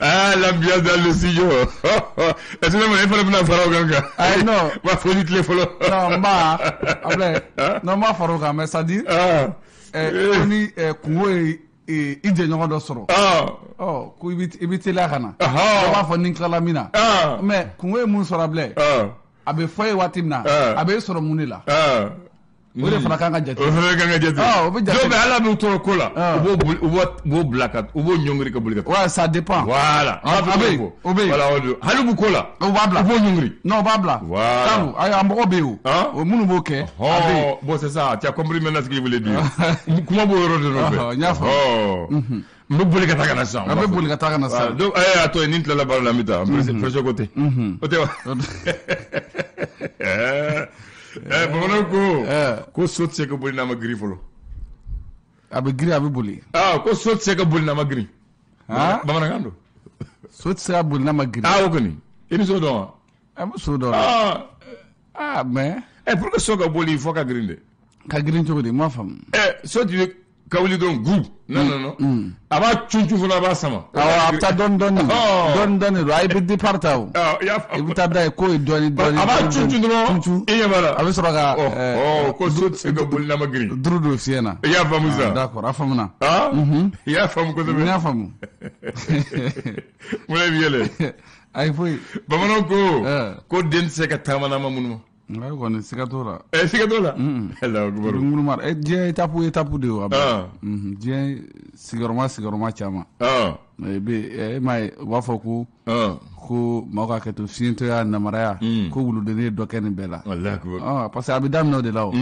Ah, l'ambiance dans le studio. Est-ce que e fana bɛna fara o kan kan? Ayi, non. B'a fɔ ni tile fɔlɔ. Non, n b'a Ablaye, non, n b'a fara o kan, mais c'est à dire ko ni kungo ye i jɛɲɔgɔn dɔ sɔrɔ, ɔ ko i bɛ teliya ka na. Dɔ b'a fɔ ni n tilala min na, mais kungo ye mun sɔrɔ, Ablaye, a bɛ fɔ e ye waati min na, a bɛ e sɔrɔ mun de la? O de fana kan ka jate. O fana kan ka jate. Ah, o bɛ jate. Dɔw bɛ, ala b'u tɔɔrɔ ko la. U b'o boli, u b'o bila ka, u b'o ɲɔngiri ka boli ka taa. Ouais, ça dépend. Voilà. A bɛ yen, o bɛ yen. Voilà, o don. Hali u bɛ ko la. O b'a bila. U b'o ɲɔngiri. Non, o b'a bila. Voilà. Sabu ayi, a mɔgɔ bɛ yen o. O minnu b'o kɛ, a bɛ yen. Oh, bon, c'est ça. Tu as compris maintenant ce qu'il voulait dire. Kuma b'o yɔrɔ de nɔfɛ. Ɔhɔ, n y'a faamu. Oh. N bɛ boli ka taa ka na sisan. An bɛ boli ka taa ka na sisan. Donc, a to yen, ni n tilala baara la, n bɛ taa. N pressé ko tɛ. O tɛ wa? Bamananw ko so tɛ se ka boli n'a ma girin fɔlɔ. A bɛ girin, a bɛ boli. Ah, ko so tɛ se ka boli n'a ma girin. Ah? Bamanankan don. So tɛ se ka boli n'a ma girin. Ah, o kɔni. I bɛ so dɔn wa? An bɛ so dɔn. Ah. Ah, mais. Pour que so ka boli, il faut ka girin de. Ka girin cogo di? N m'a faamu. So tun bɛ ka wuli dɔrɔn gu. Non, non, non. A b'a cun cun fɔlɔ, a b'a sama. Awɔ, a bɛ taa dɔɔni dɔɔni. Dɔɔni dɔɔni don. A i bɛ départ ta o. I y'a faamu. I bɛ taa da yen k'o ye dɔɔni dɔɔni. A b'a cun cun dɔrɔn. Cun. I ɲɛ b'a la. A bɛ sɔrɔ ka. Ɔ, ko so tɛ se ka boli n'a ma girin. Duru don fiɲɛ na. I y'a faamu sisan. D'accord, a faamuna. Ah? I y'a faamu kosɛbɛ. N y'a faamu. Mun bɛ yɛlɛ? Ayi, foyi. Bamananw ko den tɛ se ka taama n'a ma munuma. Nka kɔni, siga t'o la. Siga t'o la. Alahu akibaru. Ŋunuma, diɲɛ étape étape de ye o. Diɲɛ sigiyɔrɔma sigiyɔrɔma caman. I bɛ e m'a ye, u b'a fɔ ko maaw ka kɛ to fiɲɛtɔya, namaraya, ko wuludennin ye dɔ kɛ nin bɛɛ la. Alahu akibaru. Parce que a bɛ daminɛ o de la o.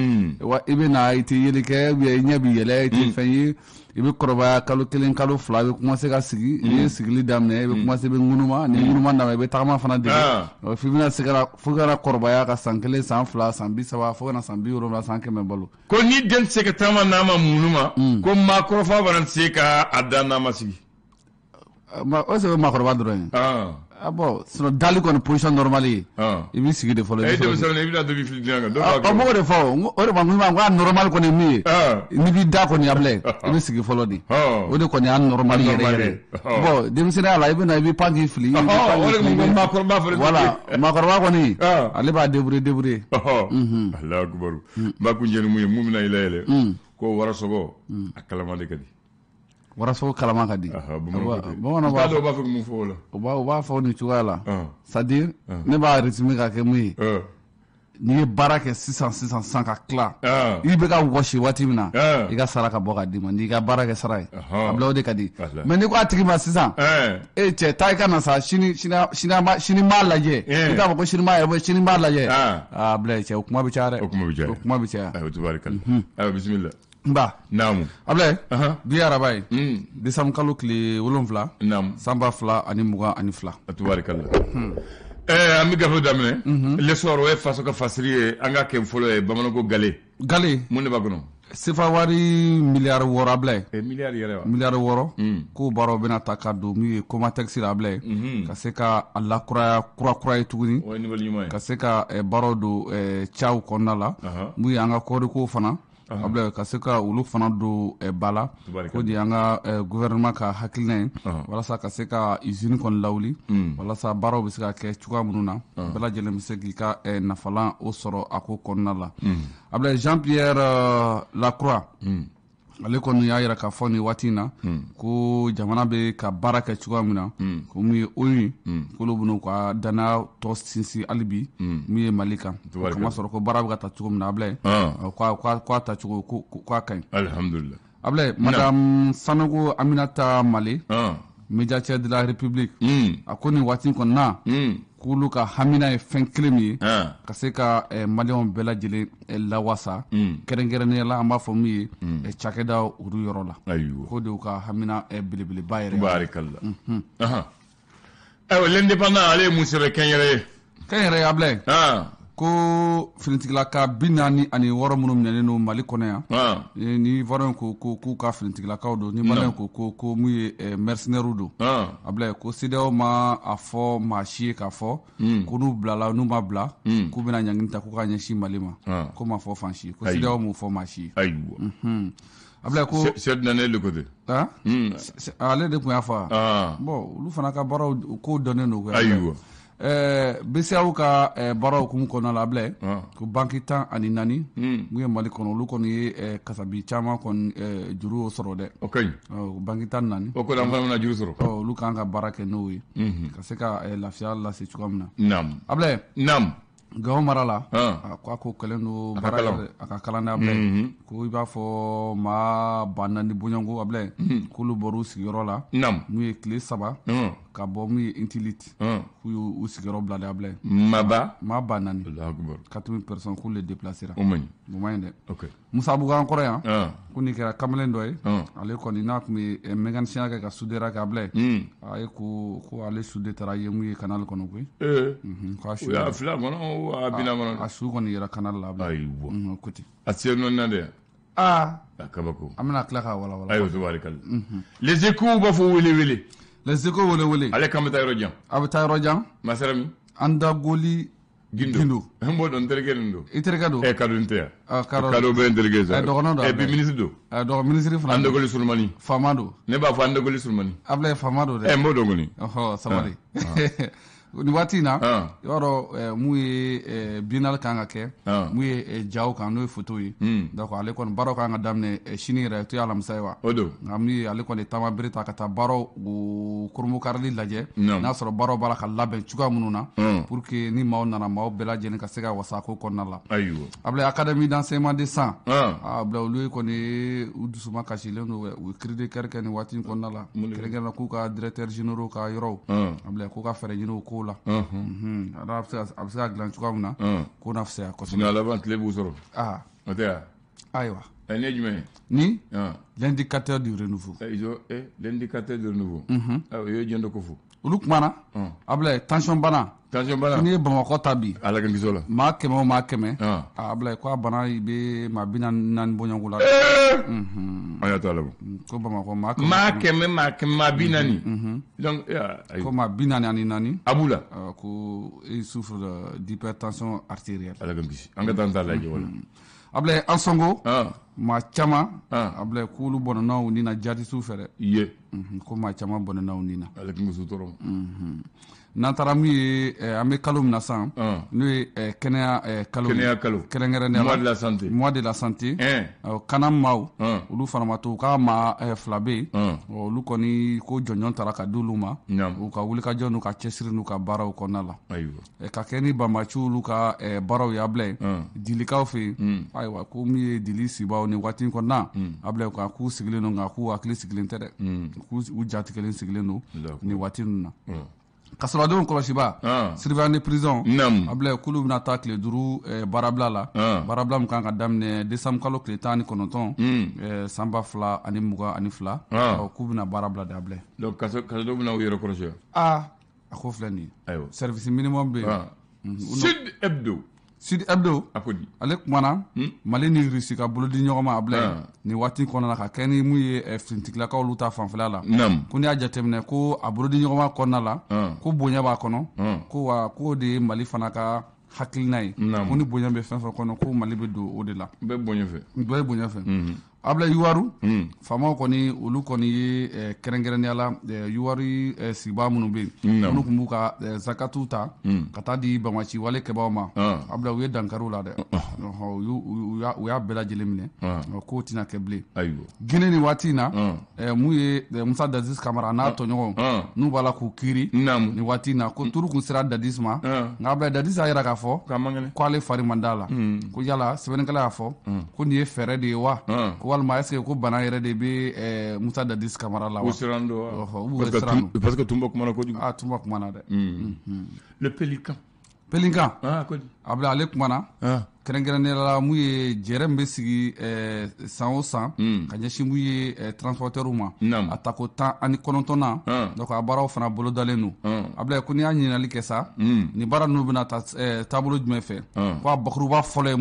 Wa i bɛ na, i tɛ yeli kɛ, ou bien i ɲɛ bɛ yɛlɛ, i tɛ fɛn ye. I bɛ kɔrɔbaya, kalo 1, kalo 2, i bɛ commencer ka sigi. N'i ye sigili daminɛ, i bɛ commencer, i bɛ ŋunuma. Ni ŋunuma daminɛ, i bɛ tagama fana dege. F'i bɛna se ka fo ka na kɔrɔbaya ka san 1, san 2, san 30, fo ka na san 70, san 100 balo. Ko ni den tɛ se ka taama n'a ma munuma, ko maakɔrɔba fana tɛ se ka a da n'a ma sigi. O c'est maakɔrɔba dɔrɔn ye. Ah bon, sinon dali kɔni, position normale ye, i b'i sigi de fɔlɔ. E denmisɛnnin, i bɛna dɔ b'i fili dilan kan. Dɔw b'a kɛ. Ɔ, m'o de fɔ o, o de ma ko a normal kɔni ye min ye, n'i b'i da kɔni, Ablaye, i bɛ sigi fɔlɔ de. O de kɔni y'a normal yɛrɛ yɛrɛ. Bon, denmisɛnninya la, i bɛ na, i bɛ pan k'i fili. O de ko maakɔrɔba fana. Voilà, maakɔrɔba kɔni, ale b'a débrouiller débrouiller. Alahu akibaru. N b'a kun jɛ ni mun ye, mun bɛna i layɛlɛ. Ko warasogo, a kalama de ka di. Warasogo kalama ka di. Bamananw b'a fɔ ka mun fɔ o la? U b'a fɔ nin cogoya la. C'est à dire, ne b'a résumé ka kɛ mun ye? N'i ye baara kɛ sisan sisan sisan ka tila, i bɛ ka wɔsi waati min na, i ka sara ka bɔ ka d'i ma, n'i ka baara kɛ sara ye, a bila, o de ka di. Mais n'i ko a tigi ma sisan, e cɛ, taa i ka na sa, sini sini sini m'a lajɛ, i t'a fɔ ko sini m'a yɛrɛ, sini m'a lajɛ. Aa, Ablaye cɛ, o kuma bɛ caya dɛ. O kuma bɛ caya. O kuma bɛ caya. Ayiwa, tubaarikala. Ayiwa, bisimila. Nba. Naamu. Ablaye, bi ye araba ye. Décembre kalo tile 7. Naamu. San 2022. Tubaarikala. An bɛ gafe daminɛ. L'essor, o ye faso ka fasiri ye, an ka kɛ fɔlɔ ye bamananko gale. Gale. Mun de b'a kɔnɔ? Sefa wari miliyari 6, Ablaye. Miliyari yɛrɛ wa? Miliyari 6. K'o baaraw bɛna ta ka don min ye Comatex la, Ablaye. Ka se ka a lakuraya kura kura ye tuguni. O ye nouvelle ɲuman ye. Ka se ka baaraw don caw kɔnɔna la. Mun ye an ka kɔɔriko fana, Ablaye, ka se ka olu fana don ba la. Ko de y'an ka gouvernement ka hakilina ye, walasa ka se ka usine kɔni lawuli, walasa baaraw bɛ se ka kɛ cogoya minnu na, bɛɛ lajɛlen bɛ se k'i ka nafalan o sɔrɔ a ko kɔnɔna la. Ablaye, Jean Pierre Lacroix, ale kɔni y'a yira k'a fɔ nin waati in na ko jamana bɛ ka baara kɛ cogoya min na, ko mun ye ONU, k'olu bɛn'u ka danaya tɔ sinsin hali bi min ye Mali kan, kamasɔrɔ ko baara bɛ ka taa cogo min na, Ablaye, k'a tacogo ko k'a ka ɲi. Alihamudulila. Ablaye, madame Sanogo Aminata Male, médiateur de la République, a ko nin waati in kɔni na, k'olu ka hamina ye fɛn kelen min ye, ka se ka maliyɛnw bɛɛ lajɛlen lawasa, kɛrɛnkɛrɛnnenya la an b'a fɔ min ye cakɛda olu yɔrɔ la. Ayiwa. K'o de y'u ka hamina belebeleba yɛrɛ. Tubaarikala. Ayiwa, l'indépendant, ale ye mun sɛbɛn kɛnyɛrɛ ye? Kɛnyɛrɛ ye, Ablaye, ko finitigilaka 46 minnu minɛnen don Mali kɔnɔ yan, ni Ivoirien ko k'u ka finitigilakaw don, ni Malien ko mun ye mercenaires don, Ablaye, ko CEDEAO ma a fɔ maa si ye k'a fɔ ko n'u bilala, n'u ma bila, k'u bɛna ɲangini ta k'u ka ɲɛsin Mali ma. Ko ma fɔ fan si, ko CEDEAO m'o fɔ maa si ye. Ayiwa. Ablaye ko Seydina ne le côté. Ah, ale de tun y'a fɔ. Bon, olu fana ka baaraw ko dɔnnen don koyi. Ayiwa. BCEAO ka baaraw hukumu kɔnɔna la, Ablaye, ko banki 14 mun ye Mali kɔnɔ, olu kɔni ye kasabi caman kɔni juru sɔrɔ dɛ. O ka ɲi. Banki 14. O kɔni an fana bɛna juru sɔrɔ. Olu kan ka baara kɛ n'o ye ka se ka lafiya lase cogoya min na. Naam. Ablaye. Naam. Gawo mara la, ko a ko kɛlen don baara yɛrɛ, a ka kalan dɛ, Ablaye. Ko i b'a fɔ maa 4000 bɔɲɔgɔnko, Ablaye, k'olu bɔr'u sigiyɔrɔ la. Naam. Mun ye tile 3 ka bɔ mun ye Intilite, k'u y'u sigiyɔrɔ bila dɛ, Ablaye. Maa 4000. Allahu akbar. 4000 personnes k'olu le déplacera. O man ɲi. O man ɲi dɛ. Ok. Musa Bugan kɔrɔ yan, ko nin kɛra kamalen dɔ ye, ale kɔni n'a tun bɛ mécanicien kɛ ka soudeur kɛ, Ablaye, a ye ko ale su de taara ye mun ye canal kɔnɔ koyi. K'a su. O y'a fila kɔnɔ a binna kɔnɔ. A su kɔni yera canal la, Ablaye. Ayiwa. Ko ten. A se nɔ na dɛ. Aa. A kabako. An bɛna tila k'a walawala. Ayiwa, tabarikalla. Les Échos b'a fɔ wele wele. Les Échos wele wele. Ale kan bɛ taa yɔrɔ jan. A bɛ taa yɔrɔ jan. Masara min. Andagoli Gindo. N b'o dɔn, n terikɛ nin don. I terikɛ don? Kadɔ tɛ yan. Kadɔ bɛ n terikɛ sa. Dɔgɔnɔ don. Bi ministre don. Dɔgɔ ministre fana. Andagoli Surumani. Faama don. Ne b'a fɔ Andagoli Surumani. Ablaye, faama don dɛ. N b'o dɔn kɔni. Ɔhɔ, sabali. Nin waati in na, i b'a dɔn mun ye biennale kan ka kɛ, mun ye jaw kan, n'o ye photo ye. Donc ale kɔni baaraw kan ka daminɛ sini yɛrɛ, to ye alamisa ye wa. O don. Nka mun ye ale kɔni taama bere ta ka taa baaraw koromokarili lajɛ, n'a sɔrɔ baaraw b'a la ka labɛn cogoya minnu na, pour que ni maaw nana, maaw bɛɛ lajɛlen ka se ka wasa ko kɔnɔna la. Ayiwa. Ablaye, académie d'enseignement de sang, Ablaye, olu kɔni u dusuma kasilen don, u ye cri de cœur kɛ nin waati in kɔnɔna la, kɛrɛnkɛrɛnnenya k'u ka directeur généraux ka yɔrɔw, Ablaye, k'u ka fɛɛrɛ ɲini o ko la. A bɛ se ka dilan cogoya min na, ko na fisaya kosɛbɛ. Sinon a laban tile b'u sɔrɔ. O tɛ wa? Ayiwa. Nin ye jumɛn ye? Ni l'indicateur du renouveau. L'indicateur du renouveau. O ye jɔn dɔ ko fɔ? Olu kumana. Ablaye, tension bana. Tension bana. N'i ye Bamakɔ ta bi. Ala ka kisi o la. Maa 100 o maa 100. Ablaye, ko a bana bɛ maa 44 bɔɲɔgɔnko la. An y'a to a la. Ko Bamakɔ maa 100. Maa 100 maa 100 maa 40. Donc ko maa 44. A b'u la. Ko il souffre d'hypertension artérielle. Ala ka kisi. An ka taa an ta lajɛ o la. Ablaye, an sɔnko maa caman, Ablaye, k'olu bɔnɛna u ni na jihadisiw fɛ dɛ. Iye. Ko maa caman bɔnɛna u ni na. Ala k'i muso tɔɔrɔ. N'an taara mun ye, an bɛ kalo min na sisan, n'o ye kɛnɛya kalo. Kɛnɛya kalo. Kɛrɛnkɛrɛnnenya la. Mois de la santé. Mois de la santé. Kana maaw, olu fana ma to, u ka maa 2 bɛ yen. Olu kɔni ko jɔnjɔn taara ka d'olu ma. U ka wulikajɔ n'u ka cɛsiri n'u ka baaraw kɔnɔna la. Ayiwa. Ka kɛ ni banbaciw olu ka baaraw ye, Ablaye, Dilikaw fɛ yen. Ayiwa, ko min ye Dili sibaw ni waati in kɔnɔna, Ablaye, k'u sigilen don, nka k'u hakili sigilen tɛ dɛ. K'u jatigɛlen sigilen don nin waati ninnu na. Kasɔrɔdenw kɔlɔsiba, surveillant de prison, Ablaye, k'olu bɛna taa tile 5 baarabila la, baarabila min kan ka daminɛ décembre kalo tile 19, san 2022, k'u bɛna baara bila de, Ablaye. Donc kasodenw bɛna u yɛrɛ kɔlɔsi. A ko filɛ nin ye. Ayiwa. Service minimum bɛ yen. Sud Hebdo. Sud Hebdo. A ko di? Ale kumana Mali ni Russie ka bolo di ɲɔgɔn ma, Ablaye, nin waati kɔnɔna la, ka kɛ ni mun ye finitigilakaw olu ta fanfɛla la. Ko n'i y'a jateminɛ ko a bolo di ɲɔgɔn ma kɔnɔna la, ko bonya b'a kɔnɔ, ko wa k'o de ye Mali fana ka hakilina ye. Ko ni bonya bɛ fɛn fɛn kɔnɔ, ko Mali bɛ don o de la. Bɛɛ bonya fɛ. Bɛɛ ye bonya fɛ. Ablaye, Yuwaru faamaw kɔni, olu kɔni ye kɛrɛnkɛrɛnnenya la Yuwaru sigibaa minnu bɛ yen, minnu tun b'u ka zakatuw ta ka taa di bamaci wale kɛbaaw ma, Ablaye, u ye dankariw la dɛ. U y'a bɛɛ lajɛlen minɛ, k'o tɛna kɛ bilen. Ayiwa. Guinée nin waati in na, mun ye Musa Dadis Kamara n'a tɔɲɔgɔnw, n'u b'a la k'u kiiri nin waati in na, ko turu kun sera Dadis ma, nka Ablaye, Dadis y'a jira k'a fɔ k'ale fari man d'a la. Ko yala sɛbɛnnikɛla y'a fɔ ko nin ye fɛɛrɛ de ye wa, ko walima est-ce que ko bana yɛrɛ de bɛ Musa Dadis Kamara la wa? U siran don wa? U siran don. Parce que Tunba kumana kojugu. Tunba kumana dɛ. Le Pélican. Pélican. Ko di? Ablaye, ale kumana kɛrɛnkɛrɛnnenya la mun ye jɛrɛ min bɛ sigi san o san ka ɲɛsin mun ye transporteurs ma, a tako 19nan, donc a baaraw fana bolodalen don. Ablaye, ko n'i y'a ɲininkali kɛ sa, nin baara ninnu bɛna taa taabolo jumɛn fɛ, ko a bakuruba fɔlɔ ye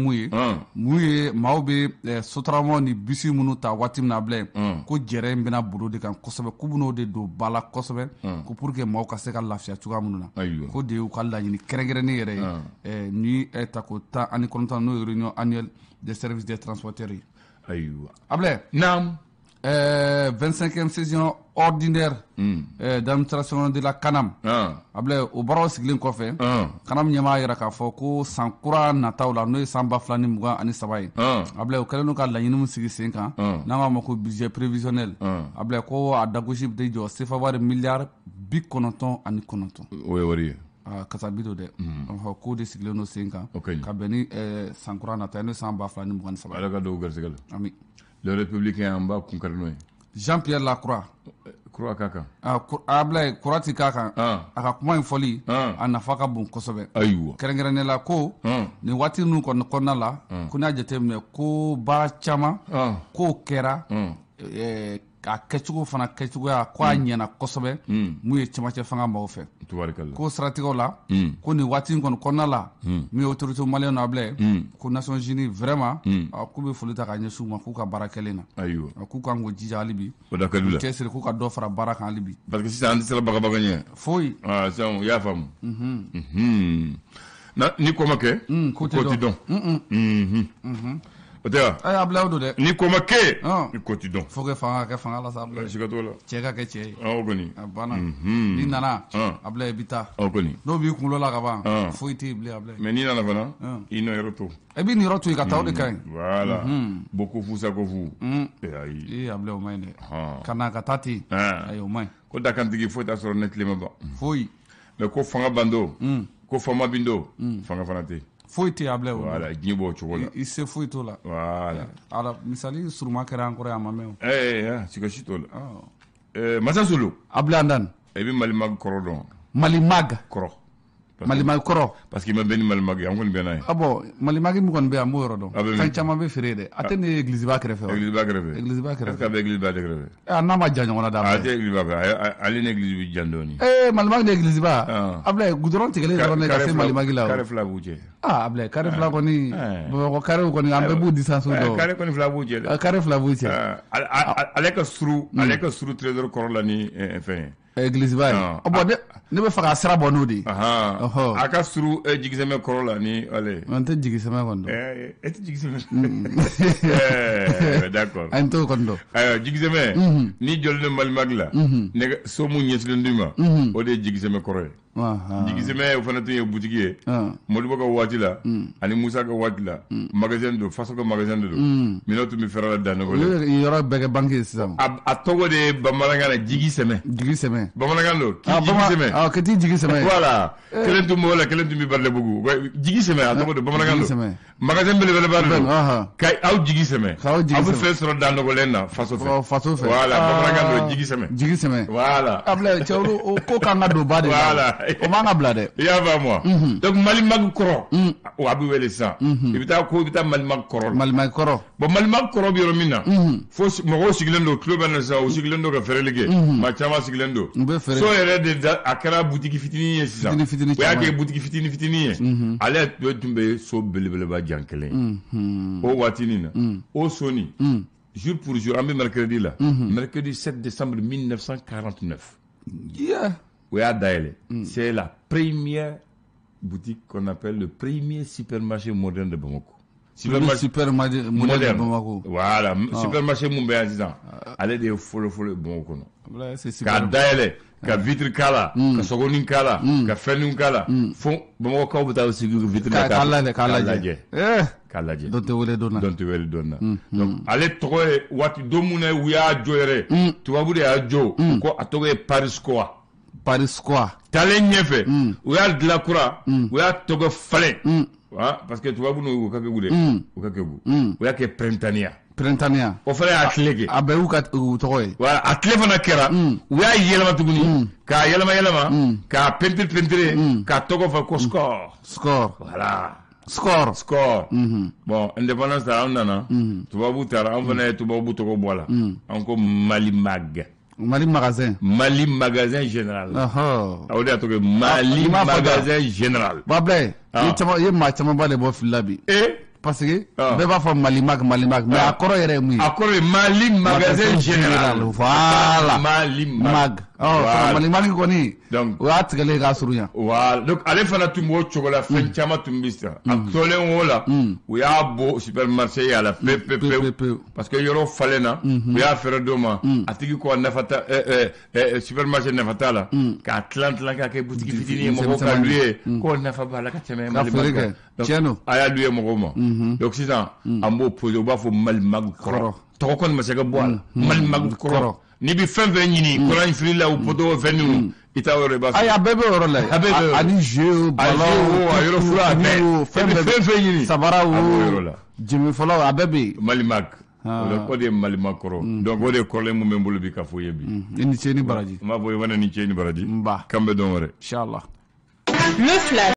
mun ye maaw bɛ sotaramaw ni bisi minnu ta waati min na, Ablaye, ko jɛrɛ in bɛna bolo de kan kosɛbɛ, k'u bɛn'o de don ba la kosɛbɛ, ko pour que maaw ka se ka lafiya cogoya minnu na, ko de y'u ka laɲini kɛrɛnkɛrɛnnen yɛrɛ ye ni tako 19 n'o ye réunion annuelle des services des transporteurs ye. Ayiwa. Ablaye. Naam. 25e session ordinaire d'administration de la CANAM. Ablaye, o baaraw sigilen kɔfɛ, CANAM ɲɛmaa yira k'a fɔ ko san kura nataw la, n'o ye san 2023 ye, Ablaye, o kɛlen don ka laɲini min sigi sen kan, n'an k'a ma ko budget prévisionnel, Ablaye, ko a dagosi bɛ jɔ CFA wari miliyari 99. O ye wari ye. Kasabi don dɛ. K'o de sigilen don sen kan ka bɛn ni san kura nata ye, n'o ye san 2023. Ala ka don garisɛgɛ la. Ami. Le Républicain, an b'a kunkari n'o ye. Jean-Pierre Lacroix. Croix k'a kan. Ablaye, croix ti k'a kan. A ka kuma in fɔli, a nafa ka bon kosɛbɛ. Ayiwa. Kɛrɛnkɛrɛnnenya la ko nin waati ninnu kɔni kɔnɔna la, ko n'a jateminɛ ko baara caman k'o kɛra, a kɛcogo fana kɛcogoya ko a ɲɛna kosɛbɛ, mun ye cɛmancɛ fanga maaw fɛ. Ko siratigɛw la, ko nin waati in kɔni kɔnɔna la, min ye autorité malienne na, Ablaye, ko Nations Unies vraiment k'u bɛ foli ta ka ɲɛsin u ma k'u ka baara kɛlen na. Ayiwa. K'u kan k'u jija hali bi. O da ka di la. Cɛsiri k'u ka dɔ fara baara kan hali bi. Parce que sisan an tɛ siran bagabaga ɲɛ. Foyi. Sisan u y'a faamu. Ni ko ma kɛ, ko tɛ dɔn. O tɛ wa? Ayi, Ablaye, o don dɛ. Ni ko ma kɛ, ni ko ti dɔn. Fo que fanga ka kɛ fanga la sa, Ablaye. Siga t'o la. Cɛ ka kɛ cɛ ye. O kɔni. A banna. N'i nana, Ablaye, i bɛ taa. O kɔni. N'o b'i kunkolo la ka ban, foyi tɛ yen bilen, Ablaye. Mais n'i nana fana, i nɔ yɔrɔ to. I b'i niyɔrɔ to yen ka taa, o de ka ɲi. Voilà. Bon, ko fu sa ko fu. Ayi. Ee, Ablaye, o ma ɲi dɛ. Ka na ka taa ten. Ayi, o ma ɲi. Ko dakantigi foyi t'a sɔrɔ ne tile ma ban. Foyi. Mais ko fanga ban don, ko faama bin don, fanga fana tɛ yen. Foyi tɛ, Ablaye, o. Voilà, diɲɛ b'o cogo la. I se foyi t'o la. Voilà. Ala misali suruma kɛra an kɔrɔ yan, a ma mɛn o. Siga si t'o la. Masa Solo. Ablaye Andan. I bɛ Mali Mag kɔrɔ dɔn. Mali Mag. Kɔrɔ. Mali Mag kɔrɔ. Parce que i ma bɛn ni Mali Mag ye, an kɔni bɛ n'a ye. Ah bon, Mali Mag min kɔni bɛ yan, an b'o yɔrɔ dɔn. Fɛn caman bɛ feere dɛ. A tɛ nin ye église ba kɛrɛfɛ wa? Église ba kɛrɛfɛ. Église ba kɛrɛfɛ. Est-ce que a bɛ église ba kɛrɛfɛ? N'a ma jan ɲɔgɔn na dɛ. A tɛ église ba kɛrɛfɛ, ale ni église bɛ jan dɔɔni. Mali Mag ni église ba. Ablaye, goudron tigɛlen dɔrɔn de ka se Mali Mag la o. Carré fila b'u cɛ. Ablaye, carré fila kɔni, Bamakɔ carré kɔni, an bɛɛ b'u distance dɔn. Carré kɔni fila b'u cɛ dɛ. Carré fila b'u cɛ. Ale ka surun, ale ka surun trésor kɔrɔ la ni fɛn ye. Église ba ye. Bon, ne bɛ fɛ ka sira bɔ n'o de ye. A ka surun jigisɛmɛ kɔrɔ la ni ale. N tɛ jigisɛmɛ kɔni dɔn. E tɛ jigisɛmɛ. D'accord. An t'o kɔni dɔn. Ayiwa, jigisɛmɛ, ni jɔlen don Mali Mag la, nɛgɛ so mun ɲɛsinnen d'u ma, o de ye jigisɛmɛ kɔrɔ ye. Jigisɛmɛ o fana tun ye butigi ye. Modibo ka waati la, ani Musa ka waati la, magasin don, faso ka magasin de don. Minɛnw tun bɛ fɛrɛ la Danɔgɔ la. Yɔrɔ bɛɛ kɛ banque ye sisan. A tɔgɔ de ye bamanankan na jigisɛmɛ. Jigisɛmɛ. Bamanankan don. K'i jigisɛmɛ. K'i t'i jigisɛmɛ. Voilà. Kelen tun b'o la, kelen tun bɛ Barilebugu. Jigisɛmɛ a tɔgɔ don, bamanankan don. Magasin belebeleba de don. Ka aw jigi sɛmɛ. Aw bɛ fɛn sɔrɔ Danɔgɔlen na faso fɛ. Faso fɛ. Voilà, bamanankan don, jigi sɛmɛ. Jigi sɛmɛ. Voilà. Ablaye, cɛ, o ko kan ka don ba de la. Voilà. O man ka bila dɛ. I y'a faamu wa? Donc Mali Mag kɔrɔ, o a bɛ wele sisan. I bɛ taa ko i bɛ taa Mali Mag kɔrɔ la. Mali Mag kɔrɔ. Bon, Mali Mag kɔrɔ bɛ yɔrɔ min na, fo mɔgɔw sigilen don, tulo bɛ na sisan, u sigilen don ka feereli kɛ. Maa caman sigilen don. U bɛ feere. So yɛrɛ de da, a kɛra butigi fitinin ye sisan. Fitinin fitinin. O y'a kɛ butigi fitinin fitinin ye. Ale tun bɛ so belebeleba jan kelen ye. O waatinin na, o so nin, jour pour jour, an bɛ mercredi la. Mercredi 7 décembre 1949. O y'a dayɛlɛ. C'est la première boutique qu'on appelle le premier supermarché moderne de Bamako. Supermarché moderne de Bamako. Voilà, supermarché mun bɛ yan sisan, ale de ye fɔlɔ fɔlɔ ye Bamako kɔnɔ. K'a dayɛlɛ, ka vitre k'a la, ka sɔgɔnin k'a la, ka fɛnninw k'a la, fo Bamakɔkaw bɛ taa sigi vitre la k'a lajɛ, k'a lajɛ. K'a lajɛ. Dɔn tɛ wele don na. Dɔn tɛ wele don na. Donc ale tɔgɔ ye waati don mun na u y'a jɔ yɛrɛ, tubabu de y'a jɔ, ko a tɔgɔ ye Paris Square. Paris Square. Taalen ɲɛfɛ, u y'a dilan kura, u y'a tɔgɔ falen. Parce que tubabu n'u ka kegu dɛ, u ka kegu. U y'a kɛ Printania. Printania. O fana y'a tile kɛ. A bɛɛ y'u ka u tɔgɔ ye. Voilà, a tile fana kɛra, u y'a yɛlɛma tuguni, k'a yɛlɛma yɛlɛma, k'a peinture peinture, k'a tɔgɔ fɔ ko Score. Score. Voilà. Score. Score. Bon, indépendance ta, an nana, tubabu taara, an fana ye tubabu tɔgɔ bɔ a la. An ko Mali Mag. Mali magasin. Mali magasin général. O de y'a tɔgɔ ye Mali magasin général. Bablaye, i ye maa camanba de bɔ fili la bi. Parce que bɛɛ b'a fɔ Malimag, Malimag, mais a kɔrɔ yɛrɛ ye mun ye? A kɔrɔ ye Mali magasin général. Voilà. Malimag. Ɔ, Malimag kɔni. Donc o y'a tigɛlen k'a surunya. Voilà, donc ale fana tun b'o cogo la, fɛn caman tun bɛ san. A tolen o la, u y'a bɔ supermarché y'a la pewu pewu pewu, parce que yɔrɔ falenna, u y'a feere dɔ ma, a tigi ko a nafa t'a supermarché nafa t'a la, k'a tilan tilan k'a kɛ butigi fitinin ye, mɔgɔw ka louer, k'o nafa b'a la ka tɛmɛ Malimag kan. Tiɲɛ don. A y'a louer mɔgɔw ma. Donc sisan an b'o posé, u b'a fɔ Malimag kɔrɔ. Tɔgɔ kɔni ma se ka bɔ a la. Malimag kɔrɔ. N'i bɛ fɛn fɛn ɲini, kɔrɔ in la o poto fɛn ninnu, i t'a yɔrɔ i b'a sɔrɔ. Ayi, a bɛɛ bɛ yɔrɔ la. A bɛɛ bɛ yɔrɔ. Ani jeu, ballon, a yɔrɔ fura, a bɛɛ. Fɛn bɛɛ fɛn fɛn ɲini. Sabara o, yɔrɔ la. Jɛmɛ fɔlɔ, a bɛɛ bɛ yen. Malimag. O de ye Malimag kɔrɔ. Donc o de ye kɔrɔlen mun bɛ n bolo bi ka fɔ i ye bi. I ni ce ni baraji. N b'a fɔ i fana ni ce ni baraji. Nba. K'an bɛ dɔn wɛrɛ. Inshallah. Le flash.